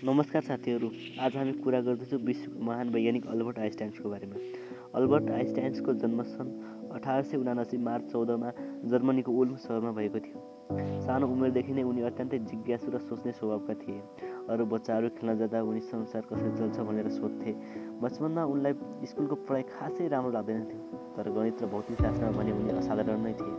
नमस्कार साथीहरू। आज हामी कुरा गर्दैछौँ विश्वको महान वैज्ञानिक अल्बर्ट आइन्स्टाइनको बारेमा। अल्बर्ट आइन्स्टाइनको जन्म सन् 1879 मार्च 14मा जर्मनीको उल्म सहरमा भएको थियो। सानो उमेरदेखि नै उनी अत्यन्तै जिज्ञासु र सोच्ने स्वभावका थिए। अरू बच्चाहरू खेल्न जाँदा उनी संसार कसरी चल्छ भनेर सोध्थे। बचपनमा उनलाई स्कुलको पढाइ खासै राम्रो लाग्दैनथ्यो, तर गणित र भौतिकशास्त्रमा भने उनी असाधारण नै थिए।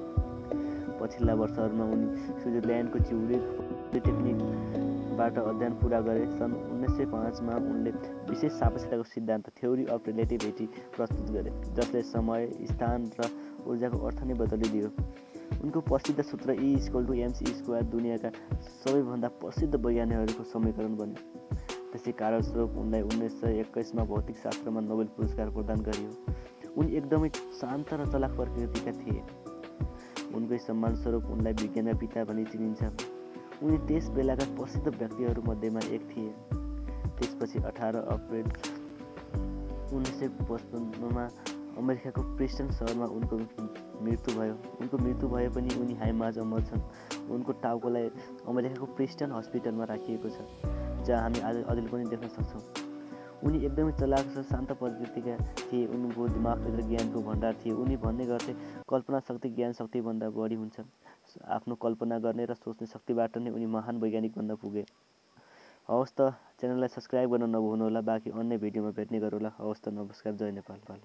पछिल्ला वर्षहरूमा उनी स्विजरल्यान्डको ज्युरिख पोलिटेक्निकबाट अध्ययन पुरा गरे। सन् 1905मा उनले विशेष सापेक्षताको सिद्धान्त थ्योरी अफ रिलेटिभिटी प्रस्तुत गरे, जसले समय, स्थान र ऊर्जाको अर्थ नै बदलिदियो। उनको प्रसिद्ध सूत्र E=mc² दुनियाँका सबैभन्दा प्रसिद्ध वैज्ञानिकहरूको समीकरण बन्यो। त्यसै कारणस्वरूप उनलाई 1921मा भौतिकशास्त्रमा नोबेल पुरस्कार प्रदान गरियो। उनी एकदमै शान्त र चलाक प्रकृतिका थिए। उनकै सम्मानस्वरूप उनलाई विज्ञानका पिता भनी चिनिन्छ। उनी त्यस बेलाका प्रसिद्ध व्यक्तिहरूमध्येमा एक थिए। त्यसपछि 18 अप्रिल 1955मा अमेरिकाको प्रिन्सटन सहरमा उनको मृत्यु भयो। उनको मृत्यु भए पनि उनी हामीमाझ अमर छन्। उनको टाउकोलाई अमेरिकाको प्रिन्सटन हस्पिटलमा राखिएको छ, जहाँ हामी अहिले पनि देख्न सक्छौँ। उनी एकदमै चलाक र शान्त प्रकृतिका थिए। उनको दिमागभित्र ज्ञानको भण्डार थियो। उनी भन्ने गर्थे, कल्पना शक्ति ज्ञान शक्तिभन्दा बढी हुन्छ। आफ्नो कल्पना गर्ने र सोच्ने शक्तिबाट नै उनी महान वैज्ञानिक बन्न पुगे। हवस् त, च्यानललाई सब्स्क्राइब गर्न नभुल्नुहोला। बाँकी अन्य भिडियोमा भेट्ने गरौँला। हवस् त, नमस्कार, जय नेपाल।